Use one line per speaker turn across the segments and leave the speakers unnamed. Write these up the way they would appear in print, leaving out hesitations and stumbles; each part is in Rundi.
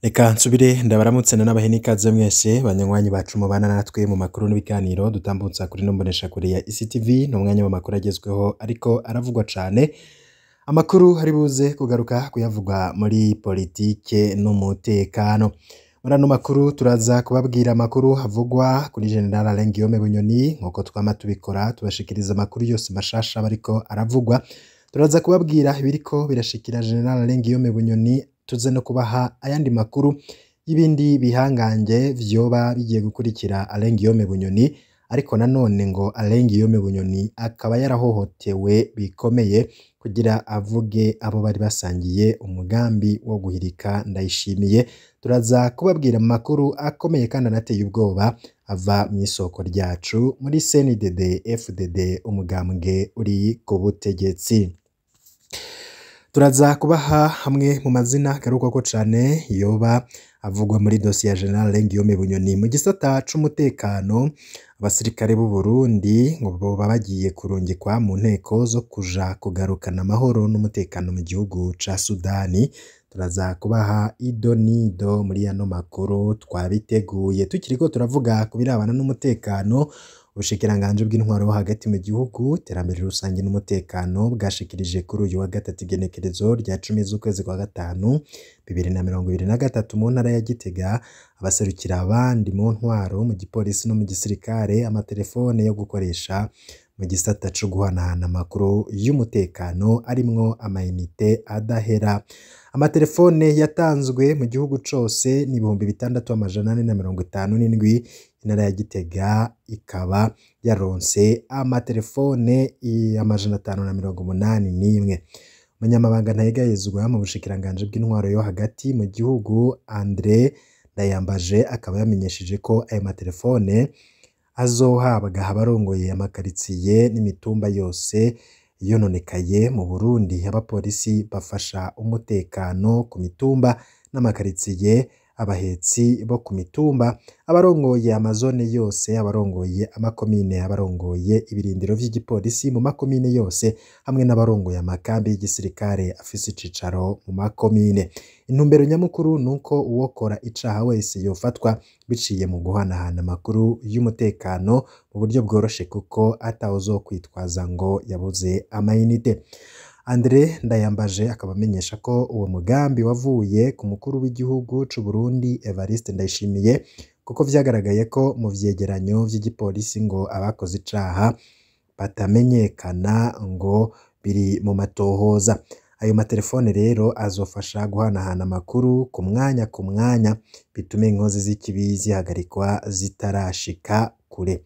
Reka nsubire ndabaramutse n'abahe n'ikaze mwese banywanyi bacu mubana natwe mu makuru n'ibiganiro dutambutsa kuri ino mboneshakure ya ICTV. Ni umwanya w'amakuru agezweho ariko aravugwa cane, amakuru ari buze kugaruka kuyavugwa muri politike n'umutekano. Muri ano makuru turaza kubabwira amakuru avugwa kuri General Alain Guillaume Bunyoni, nk'uko twama tubikora tubashikiriza amakuru yose mashasha aba ariko aravugwa. Turaza kubabwira ibiriko birashikira General Alain Guillaume Bunyoni, tuze no kubaha ayandi makuru y'ibindi bihangange vyoba bigiye gukurikira Alain Guillaume Bunyoni, ariko nanone ngo Alain Guillaume Bunyoni akaba yarahohotewe bikomeye kugira avuge abo bari basangiye umugambi wo guhirika Ndayishimiye. Turaza kubabwira amakuru akomeye kandi anateye ubwoba ava mw'isoko ryacu muri CNDD FDD, umugambwe uri ku butegetsi. Turaza kubaha hamwe mu mazina agarukwako cane yoba avugwa muri dosiye ya General Alain Guillaume Bunyoni. Mu gisata c'umutekano, abasirikare b'u Burundi ngo boba bagiye kurungikwa mu nteko zo kuja kugarukana amahoro n'umutekano mu gihugu ca Sudani. Turaza kubaha ido n'ido muri ano makuru twabiteguye. Tukiriko turavuga ku birabana n'umutekano, ubushikiranganji bw'intwaro wo hagati mu gihugu, iterambere rusange n'umutekano bwashikirije kuri uyu wa gatatu igenekerezo rya 10 z'ukwezi kwa gatanu 2023 mu ntara ya Gitega abaserukira abandi mu ntwaro, mu gipolisi no mu gisirikare amatelefone yo gukoresha mu gisata co guhanahana amakuru y'umutekano arimwo amayinite adahera. Amatelefone yatanzwe mu gihugu cose ni 6457, intara ya Gitega ikaba yaronse amatelefone 581. Umunyamabanga ntayegayezwa mu bushikiranganji bw'intwaro yo hagati mu gihugu Andre Ndayambaje akaba yamenyesheje ko ayo matelefone azohabwa abarongoye amakaritsiye n'imitumba yose yononekaye mu Burundi. Abapolisi bafasha umutekano ku mitumba n'amakaritsiye, abahetsi bo ku mitumba, abarongoye amazone yose, abarongoye amakomine, abarongoye ibirindiro vy'igipolisi mu makomine yose, hamwe n'abarongoye amakambi y'igisirikare afise icicaro mu makomine. Intumbero nyamukuru nuko uwokora icaha wese yofatwa biciye mu guhanahana amakuru y'umutekano mu buryo bworoshe, kuko atawuzokwitwaza ngo yabuze amayinite. Andre Ndayambaje akaba amenyesha ko uwo mugambi wavuye ku mukuru w'igihugu c'u Burundi Evariste Ndayishimiye, kuko vyagaragaye ko mu vyegeranyo vy'igipolisi ngo abakoze icaha batamenyekana ngo biri mu matohoza. Ayo matelefone rero azofasha guhanahana amakuru ku mwanya ku mwanya, bitume inkozi z'ikibi zihagarikwa zitarashika kure.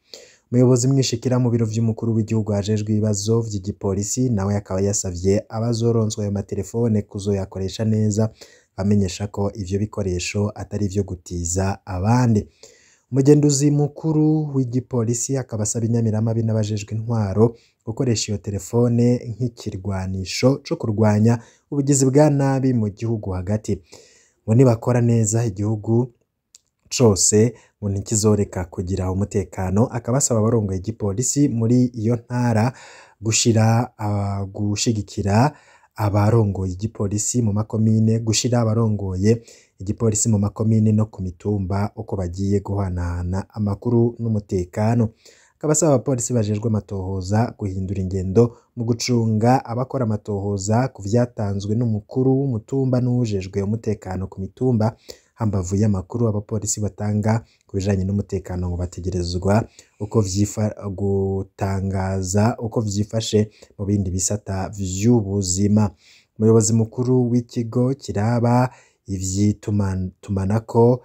Umuyobozi mwishikira mu biro vy'umukuru w'igihugu ajejwe ibibazo vy'igipolisi nawe akaba yasavye abazoronswa ayo matelefone kuzoyakoresha neza, amenyesha ko ivyo bikoresho atari ivyo gutiza abandi. Umugenduzi mukuru w'igipolisi akaba asaba inyamiramabi n'abajejwe intwaro gukoresha iyo telefone nk'ikirwanisho co kurwanya ubugizi bwa nabi mu gihugu hagati. Ngo nibakora neza igihugu cose ngo ntikizoreka kugira umutekano. Akaba asaba abarongoye igipolisi muri iyo ntara gushira gushigikira abarongoye igipolisi mu makomine, gushira abarongoye igipolisi mu makomine no ku mitumba uko bagiye guhanahana amakuru n'umutekano. Akaba asaba abapolisi bajejwe amatohoza guhindura ingendo mu gucunga abakora amatohoza ku vyatanzwe n'umukuru w'umutumba n'uwujejwe umutekano ku mitumba. Hambavu y'amakuru abapolisi batanga ku bijanye n'umutekano ngo bategerezwa uko gutangaza uko vyifashe mu bindi bisata vy'ubuzima. Umuyobozi mukuru w'ikigo kiraba ivy'itumanako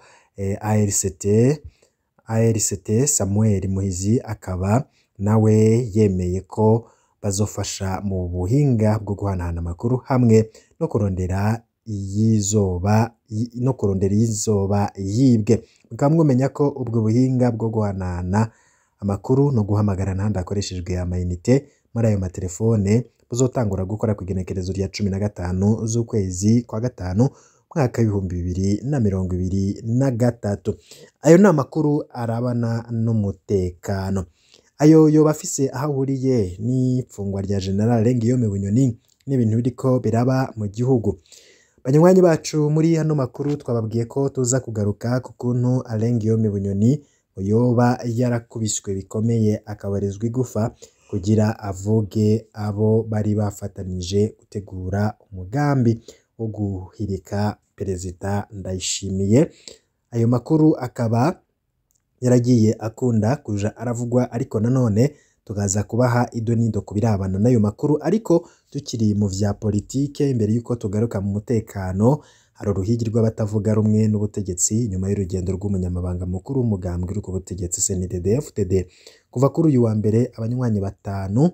ARCT Samuel Muhizi akaba nawe yemeye ko bazofasha mu buhinga bwo guhanahana amakuru hamwe no kurondera iyizoba iyizoba yibwe. Mukaba mwomenya ko ubwo buhinga bwo guhanahana amakuru no guhamagarana hadakoreshejwe amayinite muri ayo matelefone buzotangura gukora kw'igenekerezo rya 15 z'ukwezi kwa gatanu mwaka 2023. Ayo ni amakuru arabana n'umutekano. Ayo yoba afise aho ahuriye n'ifungwa rya General Alain Guillaume Bunyoni n'ibintu biriko biraba mu gihugu. Banywanyi bacu, muri hano makuru twababwiye ko tuza kugaruka ku kuntu Alain Guillaume Bunyoni yoba yarakubiswe bikomeye akabarizwa igufa kugira avuge abo bari bafatanije gutegura umugambi wo guhirika Perezida Ndayishimiye. Ayo makuru akaba yaragiye akunda kuja aravugwa, ariko nanone tukaza kubaha idonido ku birabana n'ayo makuru. Ariko tukiri mu vya politike, imbere y'uko tugaruka mu mutekano, hari uruhigi rw'abatavuga rumwe n'ubutegetsi nyuma y'urugendo rw'umunyamabanga mukuru w'umugambwe uri ku butegetsi CNDD-FDD. Kuva kuri uyu wa mbere, abanywanyi batanu,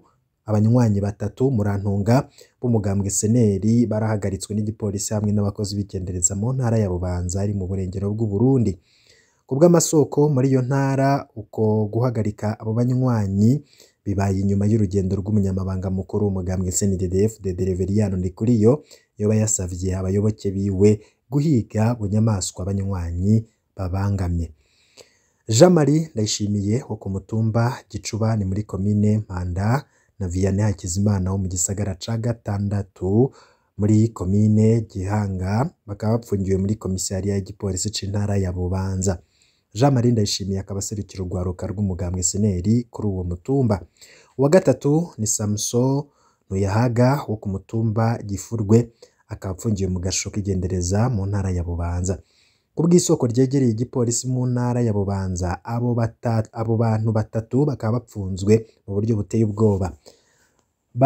abanywanyi batatu, murantunga, b'umugambwe Seneri barahagaritswe n'igipolisi hamwe n'abakozi b'igendereza mu ntara ya Bubanza iri mu burengero bw'u Burundi. Ku bw'amasoko muri iyo ntara, uko guhagarika abo banywanyi bibaye inyuma y'urugendo rw'umunyamabanga mukuru w'umugambwe CNDD-FDD Reveriyano Ndikuriyo yoba yasavye abayoboke biwe guhiga bunyamaswa abanywanyi babangamye. Jean Marie Ndayishimiye wo ku mutumba Gicuba ni muri komine Mpanda na Vianney Hakizimana wo mu gisagara ca gatandatu muri komine Gihanga bakaba bapfungiwe muri komisariya y'igipolisi c'intara ya Bubanza. Jean Marie Ndayishimiye akaba aserukira urwaruka rw'umugambwe Seneri kuri uwo mutumba. Uwa gatatu ni Samson Ntuyahaga wo ku mutumba Gifurwe, akaba apfungiwe mu gasho k'igendereza mu ntara ya Bubanza. Ku bw'isoko ryegereye igipolisi mu ntara ya Bubanza, abo bantu batatu bakaba bapfunzwe mu buryo buteye ubwoba.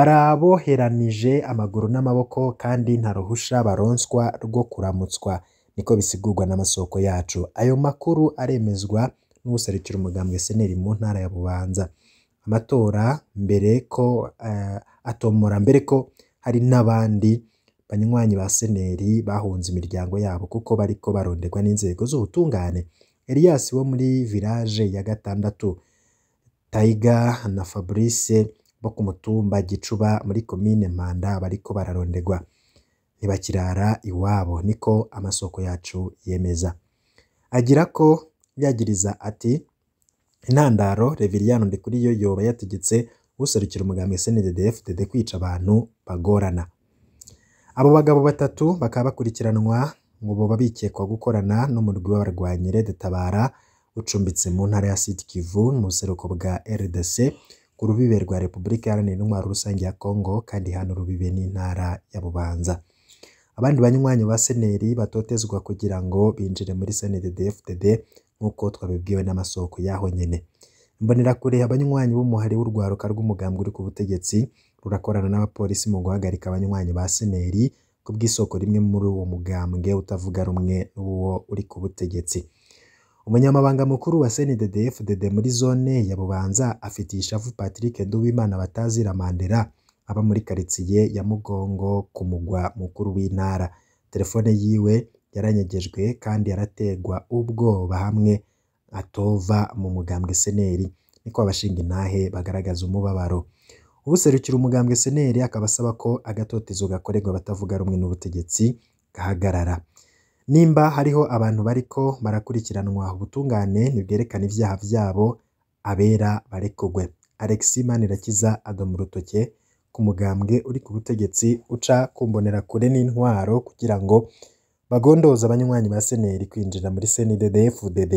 Baraboheranije amaguru n'amaboko kandi nta ruhusha baronswa rwo kuramutswa, niko bisigurwa n'amasoko yacu. Ayo makuru aremezwa n'uwuserukira umugambwe Seneri mu ntara ya Bubanza. Amatora mbere ko atomora mbere ko hari n'abandi banywanyi ba Seneri bahunze imiryango yabo kuko bariko baronderwa n'inzego z'ubutungane. Elias wo muri village ya gatandatu, Taiga na Fabrice bo ku mutumba Gicuba muri komine Mpanda bariko bararonderwa, ntibakirara iwabo, niko amasoko yacu yemeza. Agira ko yagiriza ati intandaro Reveriyano Ndikuriyo yoba yategetse userukira umugambwe CNDD-FDD kwica abantu bagorana. Abo bagabo batatu bakaba bakurikiranwa ngo boba bikekwa gukorana n'umurwi w'abarwanyi Red Tabara ucumbitse mu ntara ya Sud Kivu mu buseruko bwa RDC ku rubibe rwa Repubulika Iharanira Intwaro Rusange ya Congo, kandi hano rubibe n'intara ya Bubanza. Abandi banywanyi ba Seneri batotezwa kugira ngo binjire muri CNDD-FDD nk'uko twabibwiwe n'amasoko yaho nyene. Imbonerakure, abanywanyi b'umuhari w'urwaruka rw'umugambwe uri ku butegetsi, rurakorana n'abapolisi mu guhagarika abanywanyi ba Seneri ku bw'isoko rimwe muri uwo mugambwe utavuga rumwe n'uwo uri ku butegetsi. Umunyamabanga mukuru wa CNDD-FDD muri zone ya Bubanza afitiye ishavu Patrick Nduwimana batazira Mandela aba muri karitsiye ya Mugongo ku mugwa mukuru w'intara. Telefone yiwe yaranyegejwe kandi yarategwa ubwoba hamwe atova mu mugambwe Seneri, niko abashinga intahe bagaragaza umubabaro. Ubuserukira umugambwe Seneri akaba asaba ko agatotezo gakorerwa abatavuga rumwe n'ubutegetsi gahagarara. Nimba hariho abantu bariko barakurikiranwa, ubutungane nibwerekana ivyaha vyabo, abera barekugwe. Alexis Manirakiza adoma urutoke ku mugambwe uri ku butegetsi uca kumbonerakure n'intwaro kugira ngo bagondoze abanywanyi ba Seneri kwinjira muri CNDD-FDD.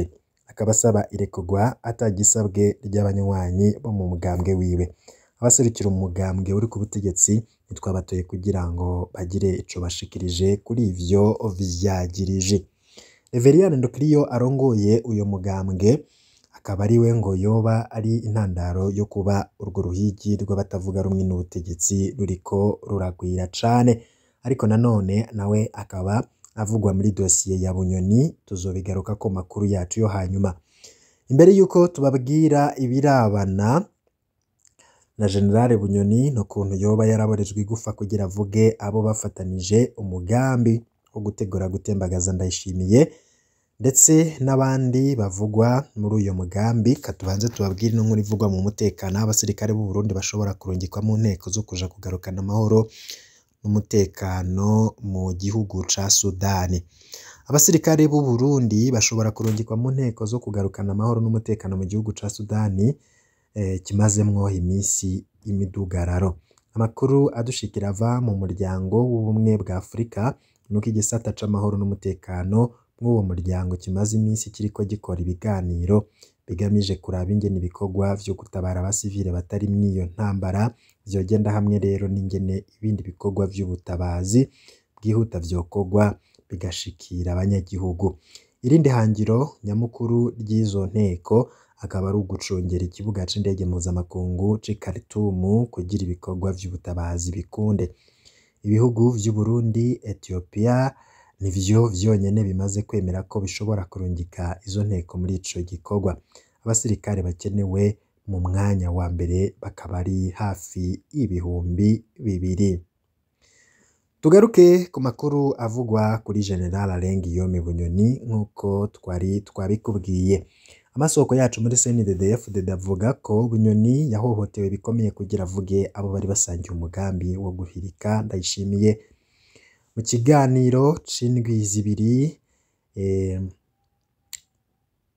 Akaba asaba irekurwa atagisabwe ry'abanywanyi bo mu mugambwe wiwe. Abaserukira umugambwe uri ku butegetsi ntitwabatoye kugira ngo bagire ico bashikirije kuri ivyo vyagirije. Reveriyani Ndukiriyo arongoye uyo mugambwe akaba ariwe ngo yoba ari intandaro yo kuba urwo ruhigi rw'abatavuga rumwe n'ubutegetsi ruriko ruragwira cane, ariko nanone nawe akaba avugwa muri dosiye ya Bunyoni, tuzobigaruka ko makuru yacu yo hanyuma. Imbere yuko tubabwira ibirabana na General Bunyoni n'ukuntu yoba yaraborejwe igufa kugira avuge abo bafatanije umugambi wo gutegura gutembagaza Ndayishimiye ndetse n'abandi bavugwa muri uyo mugambi, katubanze tubabwire ino nkuru ivugwa mu mutekano, aho abasirikare b'u Burundi bashobora kurungikwa mu nteko zo kuja kugarukana amahoro n'umutekano mu gihugu ca Sudani. Abasirikare b'u Burundi bashobora kurungikwa mu nteko zo kugarukana amahoro n'umutekano mu gihugu ca Sudani kimazemwo iminsi y'imidugararo. Amakuru adushikira ava mu muryango w'ubumwe bwa Afurika Nuko igisata c'amahoro n'umutekano mw'uwo muryango kimaze iminsi kiriko gikora ibiganiro bigamije kuraba ingene ibikorwa vyo gutabara abasivile batari mw'iyo ntambara vyogenda, hamwe rero n'ingene ibindi bikorwa vy'ubutabazi bwihuta vyokorwa bigashikira abanyagihugu. Irindi hangiro nyamukuru ry'izo nteko akaba ari ugucungera ikibuga c'indege mpuzamakungu c'i Khartoum kugira ibikorwa vy'ubutabazi bikunde. Ibihugu vy'u Burundi, Ethiopia nivyo vyonyene bimaze kwemera ko bishobora kurungika izo nteko muri ico gikorwa. Abasirikare bakenewe mu mwanya wa mbere bakaba ari hafi 2000. Tugaruke ku makuru avugwa kuri General Alain Guillaume Bunyoni nk'uko twari twabikubwiye. Amasoko yacu muri CNDD-FDD avuga ko Bunyoni yahohotewe bikomeye kugira avuge abo bari basangiye umugambi wo guhirika Ndayishimiye. Mu kiganiro c'indwi zibiri,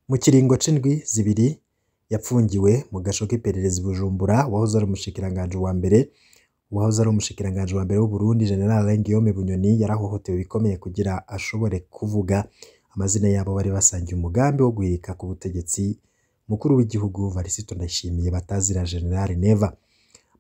mu kiringo c'indwi zibiri yapfungiwe mu gasho k'iperereza i Bujumbura, wahoze ari umushikiranganji wa mbere w'u Burundi General Alain Guillaume Bunyoni yarahohotewe bikomeye kugira ashobore kuvuga amazina yabo bari basangiye umugambi wo guhirika ku butegetsi mukuru w'igihugu Varisito Ndayishimiye batazira General Neva.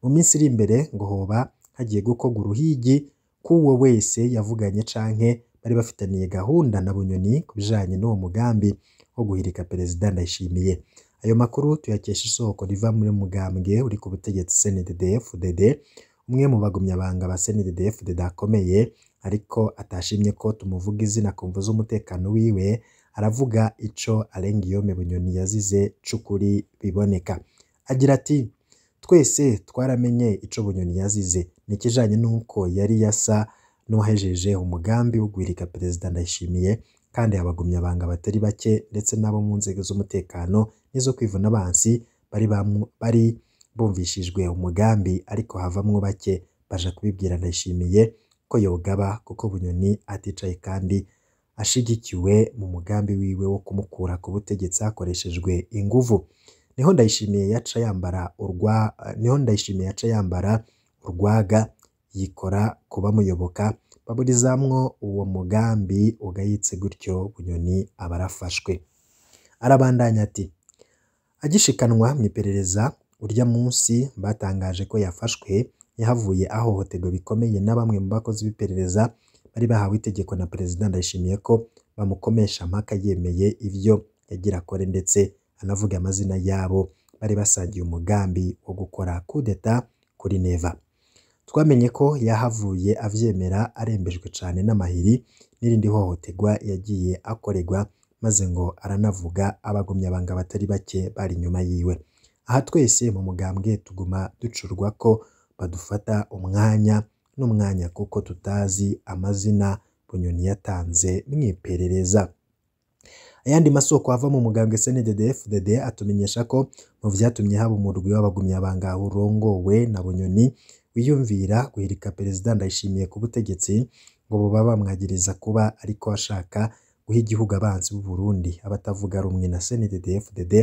Mu minsi iri imbere ngo hoba hagiye gukorwa uruhigi k'uwo wese yavuganye canke bari bafitaniye gahunda na Bunyoni ku bijanye n'uwo mugambi wo guhirika Perezida Ndayishimiye. Ayo makuru tuyakesha isoko riva muri mugambwe uri ku butegetsi CNDD-FDD, umwe mu bagumyabanga ba CNDD-FDD akomeye ariko atashimye ko tumuvuga izina ku mvo z'umutekano wiwe, aravuga ico Alain Guillaume Bunyoni yazize c'ukuri biboneka. Agira ati: "Twese twaramenye ico Bunyoni yazize, nikijanye n'uko yari yasa n'uwahejeje umugambi wo guhirika Perezida Ndayishimiye, kandi abagumyabanga batari bake ndetse n'abo mu nzego z'umutekano n'izo kwivuna abansi bari bumvishijwe umugambi, ariko havamwo bake baja kubibwira Ndayishimiye ko yogaba kuko Bunyoni aticaye kandi ashigikiwe mu mugambi wiwe wo kumukura ku butegetsi hakoreshejwe inguvu. Niho Ndayishimiye yaca yambara urwaga yikora ku bamuyoboka baburizamwo uwo mugambi ugayitse gutyo Bunyoni aba arafashwe." Arabandanya ati: "Agishikanwa mw'iperereza urya munsi batangaje ko yafashwe, yahavuye ahohoterwa bikomeye na bamwe mu bakozi b'iperereza bari bahawe itegeko na Perezida Ndayishimiye ko bamukomesha mpaka yemeye ivyo yagira akore, ndetse anavuga amazina yabo bari basangiye umugambi wo gukora kudeta kuri Neva. Twamenye ko yahavuye avyemera arembejwe cane n'amahiri n'irindi hohoterwa yagiye akorerwa, maze ngo aranavuga abagumyabanga batari bake bari inyuma yiwe. Aha twese mu mugambwe tuguma ducurwa ko badufata umwanya n'umwanya kuko tutazi amazina Bunyoni yatanze mw'iperereza." Ayandi masoko ava mu mugambwe CNDD-FDD atumenyesha ko mu vyatumye haba umurwi w'abagumyabanga urongowe na Bunyoni wiyumvira guhirika Perezida Ndayishimiye ku butegetsi, ngo boba bamwagiriza kuba ariko ashaka guha igihugu abansi b'u Burundi abatavuga rumwe na CNDD-FDD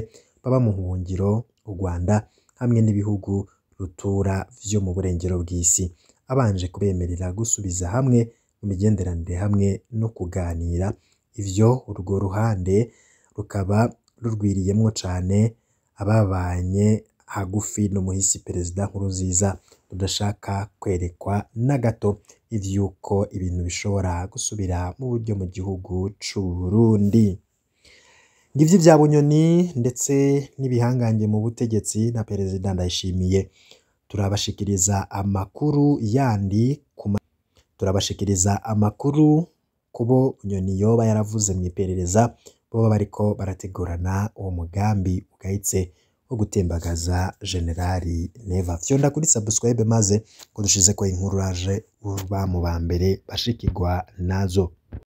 baba mu buhungiro u Rwanda hamwe n'ibihugu rutura vyo mu burengero bw'isi, abanje kubemerera gusubiza hamwe mu migenderanire hamwe no kuganira. Ivyo urwo ruhande rukaba rurwiriyemwo cane ababanye hagufi n'umuhisi Perezida Nkurunziza rudashaka kwerekwa na gato ivy'uko ibintu bishobora gusubira mu buryo mu gihugu c'u Burundi. Ngivyo ivya Bunyoni ndetse n'ibihangange mu butegetsi na Perezida Ndayishimiye. Turabashikiriza amakuru yandi turabashikiriza amakuru kubo Bunyoni yoba yaravuze mw'iperereza boba bariko barategurana uwo mugambi ugayitse wo gutembagaza Generali Neva. Fyonda kuri subscribe maze ko dushizeko inkuru raje uba mu ba mbere bashikirwa nazo.